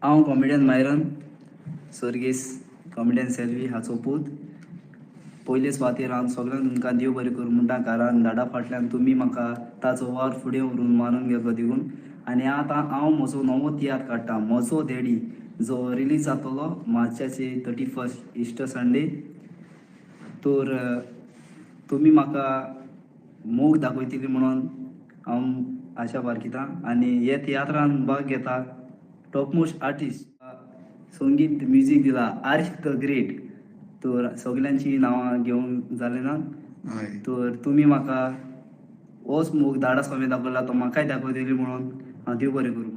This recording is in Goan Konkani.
हांव कॉमेडियन मायरन सर्गेस कॉमेडियन सेल्वी हाचो पूत. पयले सुवातेर हांव सगळ्यांक तुमकां देव बरें करूं म्हणटा, कारण धाडा फाटल्यान तुमी म्हाका ताचो वावर फुडें व्हरून मानून घेतलो देखून. आनी आतां हांव म्हजो नवो तियात्र काडटा, म्हजो डॅडी, जो रिलीज जातलो मार्चाचे 31 इस्टर संडे. तर तुमी म्हाका मोग दाखयतली म्हणून हांव आशा बाळगितां. आनी हे तियात्रान भाग घेता टॉप मोस्ट आर्टिस्ट, संगीत म्युजीक दिला आर्श the great. तर सगल्यांची नांवां घेवंक जालें ना. तर तुमी म्हाका होच मोग धाडा स्वामी दाखयला तो म्हाकाय दाखयतली म्हणून हांव देव बरें करूं.